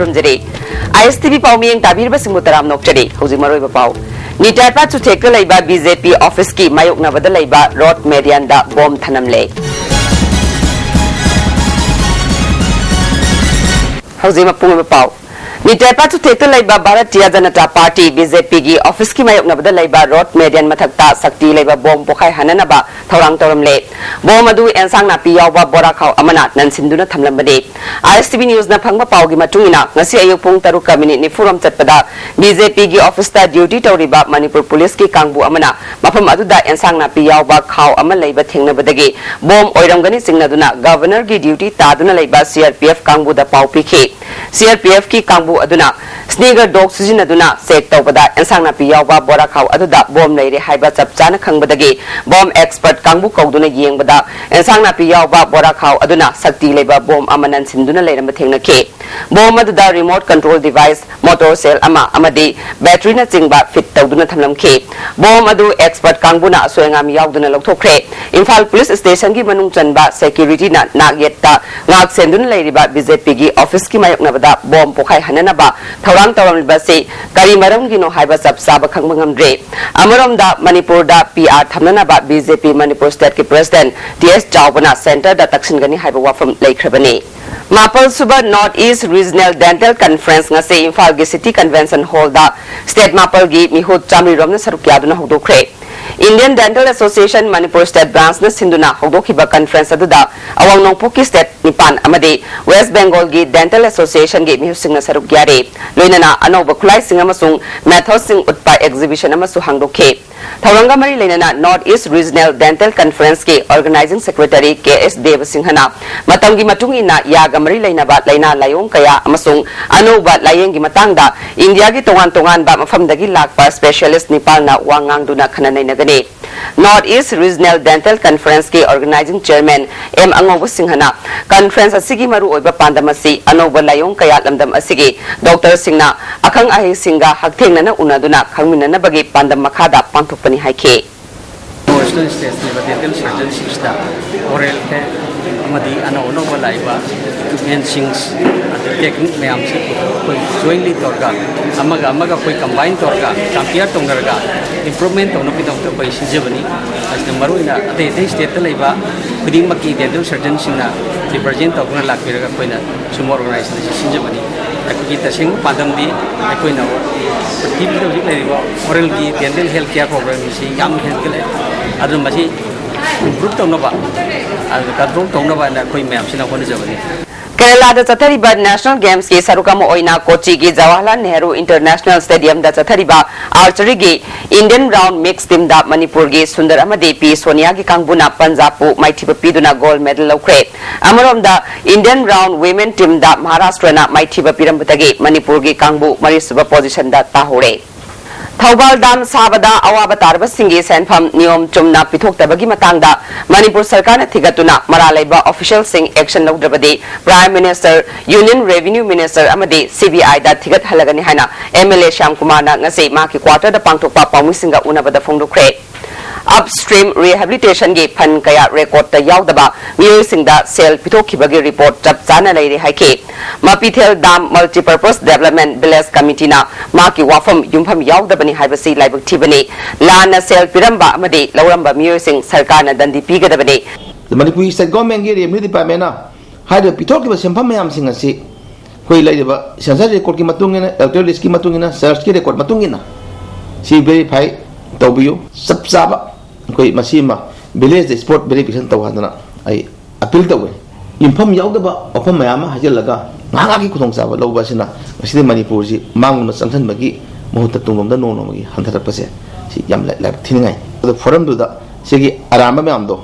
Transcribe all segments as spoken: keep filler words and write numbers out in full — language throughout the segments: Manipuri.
ꯈꯨꯔꯨꯝꯖꯔꯤ꯫ ꯑꯥꯏ ꯑꯦꯁ ꯇꯤ ꯚꯤ ꯄꯥꯎ ꯃꯤꯠꯌꯦꯡ ꯇꯥꯕꯤꯔꯤꯕꯁꯤꯡꯕꯨ ꯇꯔꯥꯝꯅ ꯑꯣꯛꯆꯔꯤ꯫ ꯍꯧꯖꯤꯛ ꯃꯔꯨꯑꯣꯏꯕ ꯄꯥꯎ꯫ ꯅꯤꯇꯥꯏꯄꯥ ꯆꯨꯊꯦꯛꯇ ꯂꯩꯕ ꯕꯤ ꯖꯦ ꯄꯤ ꯑꯣꯐꯤꯁꯀꯤ ꯃꯥꯌꯣꯛꯅꯕꯗ ꯂꯩꯕ ꯔꯣꯗ ꯃꯦꯗꯤꯌꯟꯗ ꯕꯣꯝ ꯊꯅꯝꯂꯦ꯫ ꯍꯧꯖꯤꯛ ꯃꯄꯨꯡ ꯑꯣꯏꯕ ꯄꯥꯎ꯫ ꯅꯤꯇꯥꯏꯄꯥ ꯆꯨꯊꯦꯛꯇ ꯂꯩꯕ Bharatiya Janata party, B J ꯄꯤꯒꯤ ꯑꯣꯐꯤꯁꯀꯤ ꯃꯥꯌꯣꯛꯅꯕꯗ ꯂꯩꯕ ꯔꯣꯗ ꯃꯦꯗꯤꯌꯟ ꯃꯊꯛꯇ ꯁꯛꯇꯤ ꯂꯩꯕ ꯕꯣꯝ ꯄꯣꯈꯥꯏꯍꯟꯅꯅꯕ ꯊꯧꯔꯥꯡ ꯇꯧꯔꯝꯂꯦ꯫ ꯕꯣꯝ ꯑꯗꯨ ꯑꯦꯟꯁꯥꯡ ꯅꯥꯄꯤ ꯌꯥꯎꯕ ꯕꯣꯔꯥ ꯈꯥꯎ ꯑꯃꯅ ꯅꯟꯁꯤꯟꯗꯨꯅ ꯊꯝꯂꯝꯕꯅꯤ꯫ ꯑꯥꯏ ꯑꯦꯁ ꯇꯤ ꯚꯤ ꯅ꯭ꯌꯨꯁꯅ ꯐꯪꯕ ꯄꯥꯎꯒꯤ ꯃꯇꯨꯡ ꯏꯟꯅ, ꯉꯁꯤ ꯑꯌꯨꯛ ꯄꯨꯡ ꯇꯔꯨꯛꯀ ꯃꯤꯅꯤꯠ ꯅꯤꯐꯨꯔꯣꯝ ꯆꯠꯄꯗ ꯕꯤ ꯖꯦ ꯄꯤꯒꯤ ꯑꯣꯐꯤꯁꯇ ꯗ꯭ꯌꯨꯇꯤ ꯇꯧꯔꯤꯕ ꯃꯅꯤꯄꯨꯔ ꯄꯨꯂꯤꯁꯀꯤ ꯀꯥꯡꯕꯨ ꯑꯃꯅ ꯃꯐꯝ ꯑꯗꯨꯗ ꯑꯦꯟꯁꯥꯡ ꯅꯥꯄꯤ ꯌꯥꯎꯕ ꯈꯥꯎ ꯑꯃ ꯂꯩꯕ ꯊꯦꯡꯅꯕꯗꯒꯤ ꯕꯣꯝ ꯑꯣꯏꯔꯝꯒꯅꯤ ꯆꯤꯡꯅꯗꯨꯅ ꯒꯚꯔꯅꯔꯒꯤ ꯗ꯭ꯌꯨꯇꯤ ꯇꯥꯗꯨꯅ ꯂꯩꯕ ꯁꯤ ꯑꯥꯔ ꯄꯤ ꯑꯦꯐ ꯀꯥꯡꯕꯨꯗ ꯄꯥꯎ ꯄꯤꯈꯤ꯫ ꯁꯤ ꯑꯥꯔ ꯄꯤ ꯑꯦꯐꯀꯤ ꯀꯥꯡꯕꯨ ꯑꯗꯨꯅ ꯁ꯭ꯅꯤꯒꯔ ꯗꯣꯒ ꯁꯤꯖꯤꯟꯅꯗꯨꯅ ꯆꯦꯛ ꯇꯧꯕꯗ ꯑꯦꯟꯁꯥꯡ ꯅꯥꯄꯤ ꯌꯥꯎꯕ ꯕꯣꯔꯥ ꯈꯥꯎ ꯑꯗꯨꯗ ꯕꯣꯝ ꯂꯩꯔꯦ ꯍꯥꯏꯕ ꯆꯞ ꯆꯥꯅ ꯈꯪꯕꯗꯒꯤ ꯕꯣꯝ ꯑꯦꯛꯁꯄꯔꯠ ꯀꯥꯡꯕꯨ ꯀꯧꯗꯨꯅ ꯌꯦꯡꯕꯗ ꯑꯦꯟꯁꯥꯡ ꯅꯥꯄꯤ ꯌꯥꯎꯕ ꯕꯣꯔꯥ ꯈꯥꯎ ꯑꯗꯨꯅ ꯁꯛꯇꯤ ꯂꯩꯕ ꯕꯣꯝ ꯑꯃ ꯅꯟꯁꯤꯟꯗꯨꯅ ꯂꯩꯔꯝꯕ ꯊꯦꯡꯅꯈꯤ꯫ ꯕꯣꯝ ꯑꯗꯨꯗ ꯔꯤꯃꯣꯠ ꯀꯟꯇ꯭ꯔꯣꯜ ꯗꯤꯚꯥꯏꯁ, ꯃꯣꯇꯣꯔ ꯁꯦꯜ ꯑꯃ ꯑꯃꯗꯤ ꯕꯦꯇ꯭ꯔꯤꯅꯆꯤꯡꯕ ꯐꯤꯠ ꯇꯧꯗꯨꯅ ꯊꯝꯂꯝꯈꯤ꯫ ꯕꯣꯝ ꯑꯗꯨ ꯑꯦꯛꯁꯄꯔꯠ ꯀꯥꯡꯕꯨꯅ ꯑꯁꯣꯏ ꯑꯉꯥꯝ ꯌꯥꯎꯗꯅ ꯂꯧꯊꯣꯛꯈ꯭ꯔꯦ꯫ ꯏꯝꯐꯥꯜ ꯄꯨꯂꯤꯁ ꯁ꯭ꯇꯦꯁꯟꯒꯤ ꯃꯅꯨꯡ ꯆꯟꯕ ꯁꯦꯀ꯭ꯌꯨꯔꯤꯇꯤꯅ ꯅꯥꯛ ꯌꯦꯠꯇ ꯉꯥꯛ ꯁꯦꯟꯗꯨꯅ ꯂꯩꯔꯤꯕ ꯕꯤ ꯖꯦ ꯄꯤꯒꯤ ꯑꯣꯐꯤꯁꯀꯤ ꯃꯥꯌꯣꯛꯅꯕꯗ ꯕꯣꯝ ꯄꯣꯈꯥꯏꯍꯟꯅꯅꯕ ꯊꯧꯔꯥꯡ ꯇꯧꯔꯝꯂꯤꯕ ꯑꯁꯤ ꯀꯔꯤ ꯃꯔꯝꯒꯤꯅꯣ ꯍꯥꯏꯕ ꯆꯞ ꯆꯥꯕ ꯈꯪꯕ ꯉꯝꯗ꯭ꯔꯤ꯫ ꯑꯃꯔꯣꯝꯗ, ꯃꯅꯤꯄꯨꯔꯗ ꯄꯤ ꯑꯥꯔ ꯊꯝꯅꯅꯕ ꯕꯤ ꯖꯦ ꯄꯤ ꯃꯅꯤꯄꯨꯔ ꯁ꯭ꯇꯦꯠꯀꯤ ꯄ꯭ꯔꯁꯤꯗꯦꯟꯠ ꯇꯤ ꯑꯦꯁ ꯆꯥꯎꯕꯅ ꯁꯦꯟꯇꯔꯗ ꯇꯛꯁꯤꯟꯒꯅꯤ ꯍꯥꯏꯕ ꯋꯥꯐꯝ ꯂꯩꯈ꯭ꯔꯕꯅꯤ꯫ ꯃꯥꯄꯜ ꯁꯨꯕ north east regional dental conference ꯉꯁꯤ ꯏꯝꯐꯥꯜꯒꯤ ꯁꯤꯇꯤ ꯀꯟꯚꯦꯟꯁꯟ ꯍꯣꯜꯗ ꯁ꯭ꯇꯦꯠ ꯃꯥꯄꯜꯒꯤ ꯃꯤꯍꯨꯠ ꯆꯥꯃꯔꯤ ꯔꯣꯝꯅ ꯁꯔꯨꯛ ꯌꯥꯗꯨꯅ ꯍꯧꯗꯣꯛꯈ꯭ꯔꯦ꯫ Indian dental association Manipur state ꯕ꯭ꯔꯥꯟꯆꯅ ꯁꯤꯟꯗꯨꯅ ꯍꯧꯗꯣꯛꯈꯤꯕ ꯀꯟꯐꯔꯦꯟꯁ ꯑꯗꯨꯗ ꯑꯋꯥꯡ ꯅꯣꯡꯄꯣꯛꯀꯤ ꯁ꯭ꯇꯦꯠ ꯅꯤꯄꯥꯟ ꯑꯃꯗꯤ ꯋꯦꯁ ꯕꯦꯡꯒꯣꯜꯒꯤ ꯗꯦꯟꯇꯦꯜ ꯑꯦꯁꯣꯁꯤꯌꯦꯁꯟꯒꯤ ꯃꯤꯍꯨꯠꯁꯤꯡꯅ ꯁꯔꯨꯛ ꯌꯥꯔꯤ꯫ ꯂꯣꯏꯅꯅ ꯑꯅꯧꯕ ꯈꯨꯠꯂꯥꯏꯁꯤꯡ ꯑꯃꯁꯨꯡ ꯃꯦꯊꯣꯗꯁꯤꯡ ꯎꯠꯄ ꯑꯦꯛꯖꯤꯕꯤꯁꯟ ꯑꯃꯁꯨ ꯍꯥꯡꯗꯣꯛꯈꯤ꯫ ꯊꯧꯔꯝꯒ ꯃꯔꯤ ꯂꯩꯅꯅ ꯅꯣꯔꯠ ꯏꯁ ꯔꯤꯖꯅꯦꯜ ꯗꯦꯟꯇꯦꯜ ꯀꯟꯐꯔꯦꯟꯁꯀꯤ organizing secretary K S Dev ꯁꯤꯡꯍꯅ ꯃꯇꯝꯒꯤ ꯃꯇꯨꯡ ꯏꯟꯅ ꯌꯥꯒ ꯃꯔꯤ ꯂꯩꯅꯕ ꯂꯥꯏꯅꯥ ꯂꯥꯏꯑꯣꯡ ꯀꯌꯥ ꯑꯃꯁꯨꯡ ꯑꯅꯧꯕ ꯂꯥꯏꯌꯦꯡꯒꯤ ꯃꯇꯥꯡꯗ ꯏꯟꯗꯤꯌꯥꯒꯤ ꯇꯣꯉꯥꯟ ꯇꯣꯉꯥꯟꯕ ꯃꯐꯝꯗꯒꯤ ꯂꯥꯛꯄ ꯁ꯭ꯄꯦꯁꯤꯌꯦꯂꯤꯁ꯭ꯠ ꯅꯤꯄꯥꯜꯅ ꯋꯥ ꯉꯥꯡꯗꯨꯅ ꯈꯟꯅ ꯅꯩꯅꯒꯅꯤ꯫ ꯅꯣꯔꯠ ꯏꯁ ꯔꯤꯖꯅꯦꯜ ꯗꯦꯟꯇꯦꯜ ꯀꯟꯐꯔꯦꯟꯁꯀꯤ ꯑꯣꯔꯒꯅꯥꯏꯖꯤꯡ ꯆꯤꯌꯔꯃꯦꯟ ꯑꯦꯝ ꯑꯉꯧꯕ ꯁꯤꯡꯍꯅ ꯀꯟꯐꯔꯦꯟꯁ ꯑꯁꯤꯒꯤ ꯃꯔꯨꯑꯣꯏꯕ ꯄꯥꯟꯗꯝ ꯑꯁꯤ ꯑꯅꯧꯕ ꯂꯥꯏꯑꯣꯡ ꯀꯌꯥ ꯂꯝꯗꯝ ꯑꯁꯤꯒꯤ ꯗꯣꯛꯇꯔꯁꯤꯡꯅ ꯑꯈꯪ ꯑꯍꯩꯁꯤꯡꯒ ꯍꯛꯊꯦꯡꯅꯅ ꯎꯅꯗꯨꯅ ꯈꯪꯃꯤꯟꯅꯅꯕꯒꯤ ꯄꯥꯟꯗꯝ ꯃꯈꯥꯗ ꯄꯥꯡꯊꯣꯛꯄꯅꯤ ꯍꯥꯏꯈꯤ꯫ ꯅꯣꯔꯠ ꯏꯁꯇꯔꯟ ꯁ꯭ꯇꯦꯠꯁꯅꯦꯕ ꯗꯦꯟꯇꯦꯜ ꯁꯔꯖꯟꯁꯤꯡꯁꯤꯗ ꯑꯣꯔꯦꯜ ꯀꯦꯌꯔ ꯑꯃꯗꯤ ꯑꯅꯧ ꯑꯅꯧꯕ ꯂꯥꯛꯏꯕ ꯏꯀ꯭ꯋꯤꯞꯃꯦꯟꯁꯤꯡ, ꯑꯗꯩ ꯇꯦꯛꯅꯤꯛ ꯃꯌꯥꯝꯁꯤ ꯑꯩꯈꯣꯏ ꯖꯣꯏꯟꯂꯤ ꯇꯧꯔꯒ, ꯑꯃꯒ ꯑꯃꯒ ꯑꯩꯈꯣꯏ ꯀꯝꯕꯥꯏꯟ ꯇꯧꯔꯒ, ꯀꯝꯄꯤꯌꯔ ꯇꯧꯅꯔꯒ, ꯏꯝꯄ꯭ꯔꯨꯚꯃꯦꯟ ꯇꯧꯅꯕꯒꯤꯗꯃꯛꯇ ꯑꯩꯈꯣꯏ ꯁꯤꯟꯖꯕꯅꯤ꯫ ꯑꯁꯤꯗ ꯃꯔꯨꯑꯣꯏꯅ ꯑꯇꯩ ꯑꯇꯩ ꯁ꯭ꯇꯦꯠꯇ ꯂꯩꯕ ꯈꯨꯗꯤꯡꯃꯛꯀꯤ ꯗꯦꯟꯇꯦꯜ ꯁꯔꯖꯟꯁꯤꯡꯅ ꯔꯤꯄ꯭ꯔꯖꯦꯟ ꯇꯧꯗꯨꯅ ꯂꯥꯛꯄꯤꯔꯒ ꯑꯩꯈꯣꯏꯅ ꯁꯨꯝ ꯑꯣꯔꯒꯅꯥꯏꯖꯦꯁꯟ ꯑꯁꯤ ꯁꯤꯟꯖꯕꯅꯤ꯫ ꯑꯩꯈꯣꯏꯒꯤ ꯇꯁꯦꯡꯕ ꯄꯥꯟꯗꯝꯗꯤ ꯑꯩꯈꯣꯏꯅ ꯄ꯭ꯔꯤꯊꯤꯕꯤꯗ ꯍꯧꯖꯤꯛ ꯂꯩꯔꯤꯕ ꯑꯣꯔꯦꯜꯒꯤ ꯗꯦꯟꯇꯦꯜ ꯍꯦꯜꯊ ꯀꯦꯌꯔ ꯄ꯭ꯔꯣꯒ꯭ꯔꯥꯝꯁꯤ ꯌꯥꯝꯅ ꯍꯦꯟꯒꯠꯂꯦ꯫ ꯑꯗꯨꯅ ꯃꯁꯤ ꯏꯝꯄ꯭ꯔꯨꯚ ꯇꯧꯅꯕ, ꯑꯗꯨ ꯀꯟꯇ꯭ꯔꯣꯜ ꯇꯧꯅꯕ ꯍꯥꯏꯅ ꯑꯩꯈꯣꯏ ꯃꯌꯥꯝꯁꯤꯅ ꯍꯣꯠꯅꯖꯕꯅꯤ꯫ ꯀꯦꯔꯂꯥꯗ ꯆꯠꯊꯔꯤꯕ ꯅꯦꯁꯅꯦꯜ ꯒꯦꯝꯁꯀꯤ ꯁꯔꯨꯛ ꯑꯃ ꯑꯣꯏꯅ ꯀꯣꯆꯤꯒꯤ ꯖꯋꯥꯍꯔꯂꯥꯜ ꯅꯦꯍꯔꯨ ꯏꯟꯇꯔꯅꯦꯁꯅꯦꯜ ꯁ꯭ꯇꯦꯗꯤꯌꯝꯗ ꯆꯠꯊꯔꯤꯕ ꯑꯥꯔꯆꯔꯤꯒꯤ ꯏꯟꯗꯤꯌꯟ ꯔꯥꯎꯟ ꯃꯤꯛꯁ ꯇꯤꯝꯗ ꯃꯅꯤꯄꯨꯔꯒꯤ ꯁꯨꯟꯗꯔ ꯑꯃꯗꯤ ꯄꯤ ꯁꯣꯅꯤꯌꯥꯒꯤ ꯀꯥꯡꯕꯨꯅ ꯄꯟꯖꯥꯕꯄꯨ ꯃꯥꯏꯊꯤꯕ ꯄꯤꯗꯨꯅ ꯒꯣꯜ ꯃꯦꯗꯜ ꯂꯧꯈ꯭ꯔꯦ꯫ ꯑꯃꯔꯣꯝꯗ ꯏꯟꯗꯤꯌꯟ ꯔꯥꯎꯟ ꯋꯤꯃꯦꯟ ꯇꯤꯝꯗ ꯃꯍꯥꯔꯥꯁꯇ꯭ꯔꯅ ꯃꯥꯏꯊꯤꯕ ꯄꯤꯔꯝꯕꯗꯒꯤ ꯃꯅꯤꯄꯨꯔꯒꯤ ꯀꯥꯡꯕꯨ ꯃꯔꯤꯁꯨꯕ ꯄꯣꯖꯤꯁꯟꯗ ꯇꯥꯍꯧꯔꯦ꯫ ꯊꯧꯕꯥꯜ ꯗꯥꯝ ꯁꯥꯕꯗ ꯑꯋꯥꯕ ꯇꯥꯔꯕꯁꯤꯡꯒꯤ ꯁꯦꯟꯐꯝ ꯅꯤꯌꯣꯝ ꯆꯨꯝꯅ ꯄꯤꯊꯣꯛꯇꯕꯒꯤ ꯃꯇꯥꯡꯗ ꯃꯅꯤꯄꯨꯔ ꯁꯔꯀꯥꯔꯅ ꯊꯤꯒꯠꯇꯨꯅ ꯃꯔꯥꯜ ꯂꯩꯕ ꯑꯣꯐꯤꯁꯤꯌꯦꯜꯁꯤꯡ ꯑꯦꯛꯁꯟ ꯂꯧꯗ꯭ꯔꯕꯗꯤ prime minister, union revenue minister ꯑꯃꯗꯤ ꯁꯤꯕꯤꯑꯥꯏꯗ ꯊꯤꯒꯠꯍꯜꯂꯒꯅꯤ ꯍꯥꯏꯅ ꯑꯦꯝ ꯑꯦꯜ ꯑꯦ ꯁ꯭ꯌꯥꯝ ꯀꯨꯃꯥꯔꯅ ꯉꯁꯤ ꯃꯍꯥꯛꯀꯤ ꯀ꯭ꯋꯥꯇꯔꯗ ꯄꯥꯡꯊꯣꯛꯄ ꯄꯥꯎꯃꯤꯁꯤꯡꯒ ꯎꯅꯕꯗ ꯐꯣꯡꯗꯣꯛꯈ꯭ꯔꯦ꯫ ꯑꯞꯁ꯭ꯇ꯭ꯔꯤꯝ ꯔꯤꯍꯦꯕꯤꯂꯤꯇꯦꯁꯟꯒꯤ ꯐꯟ ꯀꯌꯥ ꯔꯦꯀꯣꯔꯗꯇ ꯌꯥꯎꯗꯕ ꯃꯤꯑꯣꯏꯁꯤꯡꯗ ꯁꯦꯜ ꯄꯤꯊꯣꯛꯈꯤꯕꯒꯤ ꯔꯤꯄꯣꯔꯠ ꯆꯞ ꯆꯥꯅ ꯂꯩꯔꯦ ꯍꯥꯏꯈꯤ꯫ ꯃꯄꯤꯊꯦꯜ ꯗꯥꯝ ꯃꯜꯇꯤꯄꯔꯄꯁ ꯗꯦꯕꯂꯞꯃꯦꯟ ꯚꯤꯂꯦꯖ ꯀꯃꯤꯇꯤꯅ ꯃꯍꯥꯛꯀꯤ ꯋꯥꯐꯝ ꯌꯨꯝꯐꯝ ꯌꯥꯎꯗꯕꯅꯤ ꯍꯥꯏꯕꯁꯤ ꯂꯥꯏꯕꯛ ꯊꯤꯕꯅꯤ꯫ ꯂꯥꯟꯅ ꯁꯦꯜ ꯄꯤꯔꯝꯕ ꯑꯃꯗꯤ ꯂꯧꯔꯝꯕ ꯃꯤꯑꯣꯏꯁꯤꯡ ꯁꯔꯀꯥꯔꯅ ꯗꯟꯗꯤ ꯄꯤꯒꯗꯕꯅꯤ꯫ ꯃꯅꯤꯄꯨꯔꯒꯤ ꯁ꯭ꯇꯦꯠ ꯒꯣꯔꯃꯦꯟꯒꯤ ꯔꯦꯚꯤꯅ꯭ꯌꯨ ꯗꯤꯄꯥꯔꯠꯃꯦꯟꯅ ꯍꯥꯏꯔꯤꯕ ꯄꯤꯊꯣꯛꯈꯤꯕ ꯁꯦꯟꯐꯝ ꯃꯌꯥꯝꯁꯤꯡ ꯑꯁꯤ ꯑꯩꯈꯣꯏ ꯂꯩꯔꯤꯕ ꯁꯦꯟꯁꯁ ꯔꯦꯀꯣꯔꯗꯀꯤ ꯃꯇꯨꯡ ꯏꯟꯅ, ꯏꯂꯦꯛꯇꯣꯔꯦꯜ ꯂꯤꯁ꯭ꯠꯀꯤ ꯃꯇꯨꯡ ꯏꯟꯅ, ꯆꯔꯆꯀꯤ ꯔꯦꯀꯣꯔꯗ ꯃꯇꯨꯡ ꯏꯟꯅ ꯁꯤ ꯚꯦꯔꯤꯐꯥꯏ ꯇꯧꯕꯤꯌꯨ꯫ ꯆꯞ ꯆꯥꯕ ꯑꯩꯈꯣꯏ ꯃꯁꯤꯃ ꯚꯤꯂꯦꯖꯇ ꯁ꯭ꯄꯣꯠ ꯚꯦꯔꯤꯐꯤꯀꯦꯁꯟ ꯇꯧꯍꯟꯗꯅ ꯑꯩ ꯑꯄꯤꯜ ꯇꯧꯒꯅꯤ꯫ ꯌꯨꯝꯐꯝ ꯌꯥꯎꯗꯕ ꯋꯥꯐꯝ ꯃꯌꯥꯝ ꯑꯃ ꯍꯥꯏꯖꯤꯜꯂꯒ ꯉꯥꯏꯍꯥꯛ ꯉꯥꯏꯍꯥꯛꯀꯤ ꯈꯨꯗꯣꯡꯆꯥꯕ ꯂꯧꯕ ꯑꯁꯤꯅ ꯉꯁꯤꯗꯤ ꯃꯅꯤꯄꯨꯔꯁꯤ ꯃꯥꯡꯂꯣꯝꯗ ꯆꯪꯁꯤꯟꯕꯒꯤ ꯃꯍꯨꯠꯇ ꯇꯨꯡꯂꯣꯝꯗ ꯅꯣꯡꯃ ꯅꯣꯡꯃꯒꯤ ꯍꯟꯊꯔꯛꯄꯁꯦ ꯁꯤ ꯌꯥꯝ ꯂꯥꯏ-, ꯂꯥꯏꯕꯛ ꯊꯤꯅꯤꯡꯉꯥꯏ꯫ ꯑꯗꯣ ꯐꯣꯔꯝꯗꯨꯗ ꯁꯤꯒꯤ ꯑꯔꯥꯟꯕ ꯃꯌꯥꯝꯗꯣ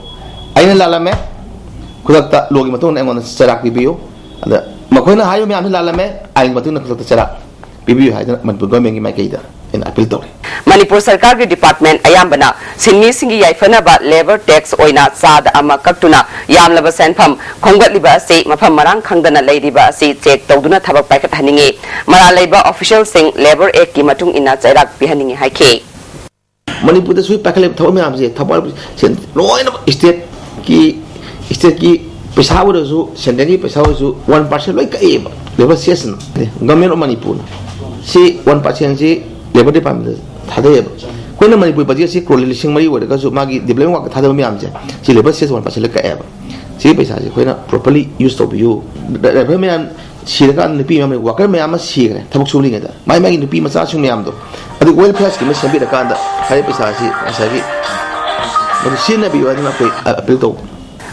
ꯑꯩꯅ ꯂꯥꯜꯂꯝꯃꯦ, ꯈꯨꯗꯛꯇ ꯂꯣꯒꯤ ꯃꯇꯨꯡ ꯏꯟꯅ ꯑꯩꯉꯣꯟꯗ ꯆꯩꯔꯥꯛ ꯄꯤꯕꯤꯌꯨ꯫ ꯑꯗ ꯃꯈꯣꯏꯅ ꯍꯥꯏꯔꯤꯕ ꯃꯌꯥꯝꯁꯤ ꯂꯥꯜꯂꯝꯃꯦ, ꯑꯥꯏꯟꯒꯤ ꯃꯇꯨꯡ ꯏꯟꯅ ꯈꯨꯗꯛꯇ ꯆꯩꯔꯥꯛ ꯄꯤꯕꯤꯌꯨ ꯍꯥꯏꯗꯅ ꯃꯅꯤꯄꯨꯔ ꯒꯣꯔꯃꯦꯟꯒꯤ ꯃꯥꯏꯀꯩꯗ ꯑꯩꯅ ꯑꯄꯤꯜ ꯇꯧꯔꯤ꯫ ꯃꯅꯤꯄꯨꯔ ꯁꯔꯀꯥꯔꯒꯤ ꯗꯤꯄꯥꯔꯠꯃꯦꯟ ꯑꯌꯥꯝꯕꯅ ꯁꯤꯟꯃꯤꯁꯤꯡꯒꯤ ꯌꯥꯏꯐꯅꯕ ꯂꯦꯕꯔ ꯇꯦꯛꯁ ꯑꯣꯏꯅ ꯆꯥꯗ ꯑꯃ ꯀꯛꯇꯨꯅ ꯌꯥꯝꯂꯕ ꯁꯦꯟꯐꯝ ꯈꯣꯝꯒꯠꯂꯤꯕ ꯑꯁꯤ ꯃꯐꯝ ꯃꯔꯥꯡ ꯈꯪꯗꯅ ꯂꯩꯔꯤꯕ ꯑꯁꯤ ꯆꯦꯛ ꯇꯧꯗꯨꯅ ꯊꯕꯛ ꯄꯥꯏꯈꯠꯍꯟꯅꯤꯡꯏ꯫ ꯃꯔꯥꯜ ꯂꯩꯕ ꯑꯣꯐꯤꯁꯤꯌꯦꯜꯁꯤꯡ ꯂꯦꯕꯔ ꯑꯦꯛꯀꯤ ꯃꯇꯨꯡ ꯏꯟꯅ ꯆꯩꯔꯥꯛ ꯄꯤꯍꯟꯅꯤꯡꯏ ꯍꯥꯏꯈꯤ꯫ ꯃꯅꯤꯄꯨꯔꯗ ꯁꯨꯏ ꯄꯥꯏꯈꯠꯂꯤꯕ ꯊꯕꯛ ꯃꯌꯥꯝꯁꯦ ꯊꯧꯕꯥꯜ ꯁꯦꯟ-, ꯂꯣꯏꯅꯃꯛ ꯁ꯭ꯇꯦꯠꯀꯤ, ꯁ꯭ꯇꯦꯠꯀꯤ ꯄꯩꯁꯥ ꯑꯣꯏꯔꯁꯨ, ꯁꯦꯟꯇ꯭ꯔꯦꯜꯒꯤ ꯄꯩꯁꯥ ꯑꯣꯏꯔꯁꯨ, ꯋꯥꯟ ꯄꯥꯔꯁꯦꯟ ꯂꯣꯏ ꯀꯛꯑꯦꯕ ꯂꯦꯕꯔ ꯁꯦꯁꯅ, ꯒꯚꯔꯟꯃꯦꯟ ꯑꯣꯐ ꯃꯅꯤꯄꯨꯔꯅ꯫ ꯁꯤ ꯋꯥꯟ ꯄꯥꯔꯁꯦꯟꯁꯤ ꯂꯦꯕꯔ ꯗꯤꯄꯥꯔꯠꯃꯦꯟꯗ ꯊꯥꯗꯩꯑꯦꯕ꯫ ꯑꯩꯈꯣꯏꯅ ꯃꯅꯤꯄꯨꯔ ꯕꯖꯦꯠꯁꯤ ꯀ꯭ꯔꯣꯔ ꯂꯤꯁꯤꯡ ꯃꯔꯤ ꯑꯣꯏꯔꯒꯁꯨ, ꯃꯥꯒꯤ ꯗꯤꯕ꯭ꯂꯞꯃꯦꯟ ꯋꯥꯔꯛꯇ ꯊꯥꯗꯕ ꯃꯌꯥꯝꯁꯦ, ꯁꯤ ꯂꯦꯕꯔ ꯁꯦꯁ ꯋꯥꯟ ꯄꯥꯔꯁꯦꯟ ꯂꯣꯏ ꯀꯛꯑꯦꯕ꯫ ꯁꯤꯒꯤ ꯄꯩꯁꯥꯁꯦ ꯑꯩꯈꯣꯏꯅ ꯄ꯭ꯔꯣꯄꯔꯂꯤ ꯌꯨꯁ ꯇꯧꯕꯤꯌꯨ꯫ ꯗ꯭ꯔꯥꯏꯚꯔ ꯃꯌꯥꯝ ꯁꯤꯔꯀꯥꯟꯗ, ꯅꯨꯄꯤ ꯃꯌꯥꯝ ꯂꯩ, ꯋꯥꯀꯔ ꯃꯌꯥꯝ ꯑꯃ ꯁꯤꯈ꯭ꯔꯦ ꯊꯕꯛ ꯁꯨꯔꯤꯉꯩꯗ, ꯃꯥꯏ ꯃꯥꯒꯤ ꯅꯨꯄꯤ ꯃꯆꯥꯁꯤꯡ ꯃꯌꯥꯝꯗꯣ꯫ ꯑꯗꯨ ꯋꯦꯜꯐꯤꯌꯔ ꯁ꯭ꯀꯤꯝ ꯑꯃ ꯁꯦꯝꯕꯤꯔꯀꯥꯟꯗ ꯍꯥꯏꯔꯤꯕ ꯄꯩꯁꯥꯁꯤ ꯉꯁꯥꯏꯒꯤ ꯃꯗꯨ ꯁꯤꯖꯤꯟꯅꯕꯤꯌꯨ ꯍꯥꯏꯗꯅ ꯑꯩꯈꯣꯏ ꯑ-, ꯑꯄꯤꯜ ꯇꯧꯕ꯫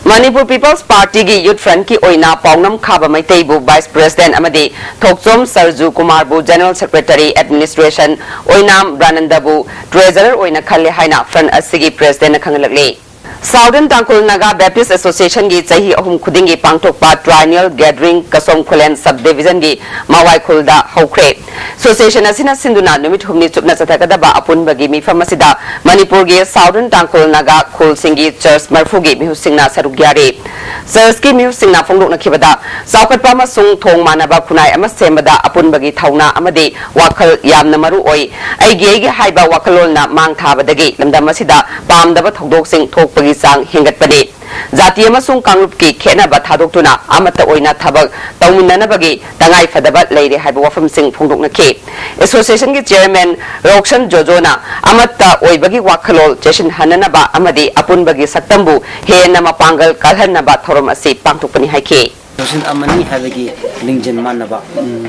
Manipur People's Partyꯒꯤ Youth Frontꯀꯤ ꯑꯣꯏꯅ ꯄꯥꯎꯅꯝ ꯈꯥꯕ ꯃꯩꯇꯩꯕꯨ Vice President ꯑꯃꯗꯤ ꯊꯣꯛꯆꯣꯝ ꯁꯔꯖꯨ ꯀꯨꯃꯥꯔꯕꯨ General Secretary Administration, ꯑꯣꯏꯅꯥꯝ ꯕ꯭ꯔꯥꯅꯟꯗꯕꯨ Treasurer ꯑꯣꯏꯅ ꯈꯜꯂꯦ ꯍꯥꯏꯅ Front ꯑꯁꯤꯒꯤ Presidentꯅ ꯈꯪꯍꯜꯂꯛꯂꯤ꯫ Southern Tangkhul Naga Baptist Associationꯒꯤ ꯆꯍꯤ ꯑꯍꯨꯝ ꯈꯨꯗꯤꯡꯒꯤ ꯄꯥꯡꯊꯣꯛꯄ Triennial Gathering ꯀꯁꯣꯝ ꯈꯨꯂꯦꯟ Subdivisionꯒꯤ ꯃꯋꯥꯏꯈꯨꯜꯗ ꯍꯧꯈ꯭ꯔꯦ꯫ Association ꯑꯁꯤꯅ ꯁꯤꯟꯗꯨꯅ ꯅꯨꯃꯤꯠ ꯍꯨꯝꯅꯤ ꯆꯨꯞꯅ ꯆꯠꯊꯒꯗꯕ ꯑꯄꯨꯟꯕꯒꯤ ꯃꯤꯐꯝ ꯑꯁꯤꯗ ꯃꯅꯤꯄꯨꯔꯒꯤ Southern Tangkhul Naga ꯈꯨꯜꯁꯤꯡꯒꯤ church ꯃꯔꯐꯨꯒꯤ ꯃꯤꯍꯨꯠꯁꯤꯡꯅ ꯁꯔꯨꯛ ꯌꯥꯔꯤ꯫ Churchꯀꯤ ꯃꯤꯍꯨꯠꯁꯤꯡꯅ ꯐꯣꯡꯗꯣꯛꯅꯈꯤꯕꯗ, ꯆꯥꯎꯈꯠꯄ ꯑꯃꯁꯨꯡ ꯊꯣꯡ ꯃꯥꯟꯅꯕ ꯈꯨꯟꯅꯥꯏ ꯑꯃ ꯁꯦꯝꯕꯗ ꯑꯄꯨꯟꯕꯒꯤ ꯊꯧꯅꯥ ꯑꯃꯗꯤ ꯋꯥꯈꯜ ꯌꯥꯝꯅ ꯃꯔꯨ ꯑꯣꯏ꯫ ꯑꯩꯒꯤ ꯑꯩꯒꯤ ꯍꯥꯏꯕ ꯋꯥꯈꯜꯂꯣꯟꯅ ꯃꯥꯡ ꯊꯥꯕꯗꯒꯤ ꯂꯝꯗꯝ ꯑꯁꯤꯗ ꯄꯥꯝꯗꯕ ꯊꯧꯗꯣꯛꯁꯤꯡ ꯊꯣꯛꯄꯒꯤ ꯆꯥꯡ ꯍꯦꯟꯒꯠꯄꯅꯤ꯫ ꯖꯥꯇꯤ ꯑꯃꯁꯨꯡ ꯀꯥꯡꯂꯨꯞꯀꯤ ꯈꯦꯠꯅꯕ ꯊꯥꯗꯣꯛꯇꯨꯅ ꯑꯃꯠꯇ ꯑꯣꯏꯅ ꯊꯕꯛ ꯇꯧꯃꯤꯟꯅꯅꯕꯒꯤ ꯇꯉꯥꯏ ꯐꯗꯕ ꯂꯩꯔꯦ ꯍꯥꯏꯕ ꯋꯥꯐꯝꯁꯤꯡ ꯐꯣꯡꯗꯣꯛꯅꯈꯤ꯫ Associationꯒꯤ Chairman ꯔꯣꯛꯁꯟ ꯖꯣꯖꯣꯅ ꯑꯃꯠꯇ ꯑꯣꯏꯕꯒꯤ ꯋꯥꯈꯜꯂꯣꯟ ꯆꯦꯠꯁꯤꯟꯍꯟꯅꯅꯕ ꯑꯃꯗꯤ ꯑꯄꯨꯟꯕꯒꯤ ꯁꯛꯇꯝꯕꯨ ꯍꯦꯟꯅ ꯃꯄꯥꯡꯒꯜ ꯀꯜꯍꯟꯅꯕ ꯊꯧꯔꯝ ꯑꯁꯤ ꯄꯥꯡꯊꯣꯛꯄꯅꯤ ꯍꯥꯏꯈꯤ꯫ Association ꯑꯃꯅꯤ ꯍꯥꯏꯕꯒꯤ ꯂꯤꯡꯖꯦꯜ ꯃꯥꯟꯅꯕ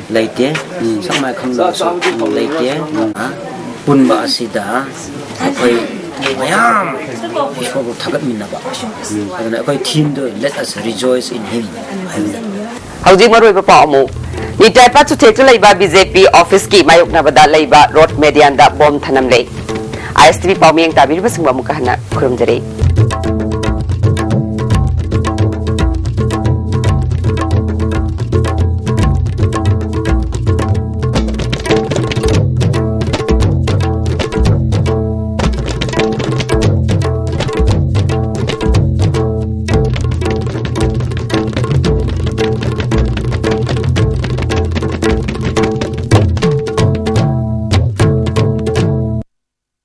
ꯂꯩꯇꯦ꯫ ꯁꯛ ꯃꯥꯏ ꯈꯪꯗꯕꯁꯨ ꯂꯩꯇꯦ꯫ ꯄꯨꯟꯕ ꯑꯁꯤꯗ ꯑꯩꯈꯣꯏ ꯃꯌꯥꯝ ꯏꯁꯣꯔꯕꯨ ꯊꯥꯒꯠꯃꯤꯟꯅꯕ꯫ ꯑꯗꯨꯅ ꯑꯩꯈꯣꯏ themeꯗꯨ Let us rejoice in him ꯍꯥꯏꯕꯅꯤ꯫ ꯍꯧꯖꯤꯛ ꯃꯔꯨꯑꯣꯏꯕ ꯄꯥꯎ ꯑꯃꯨꯛ꯫ ꯅꯤꯇꯥꯏꯄꯥ ꯆꯨꯊꯦꯛꯇ ꯂꯩꯕ BJP officeꯀꯤ ꯃꯥꯌꯣꯛꯅꯕꯗ ꯂꯩꯕ road medianꯗ bomb ꯊꯅꯝꯂꯦ꯫ ISTV ꯄꯥꯎ ꯃꯤꯠꯌꯦꯡ ꯇꯥꯕꯤꯔꯤꯕꯁꯤꯡꯕꯨ ꯑꯃꯨꯛꯀ ꯍꯟꯅ ꯈꯨꯔꯨꯝꯖꯔꯤ꯫